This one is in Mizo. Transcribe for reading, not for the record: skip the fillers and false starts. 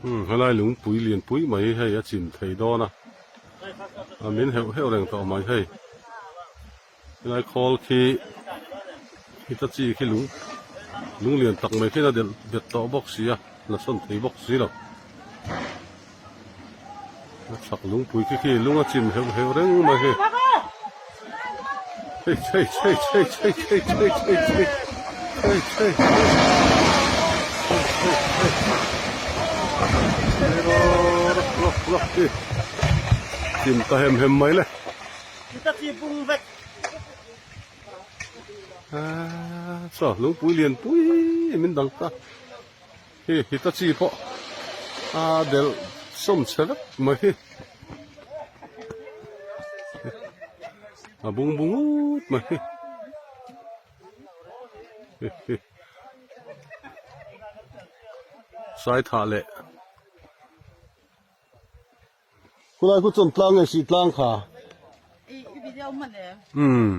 Umm helai lungpui lianpui mai hi hei a chim thei dawn a a min heuh heuh reng tawh mai hei helai khawl khi hitachi khi lung lung lian tak mai khian a delh bet tawh bawk si a la sawn thei bawk si lo a chhak lungpui khi khi lung a chim heuh heuh reng mai hei hei hei hei hei hei hei hei hei hei hei hei hei hei hei rawk rawk hi chim ta hem hem mai le saw lungpui lian pui min dang ta. Hei Hitachi pawh a delh sawm chhe vek mai hi a bung bung ut mai hi sai thah leh khulai khu chuan tlang nge sih tlang kha umm.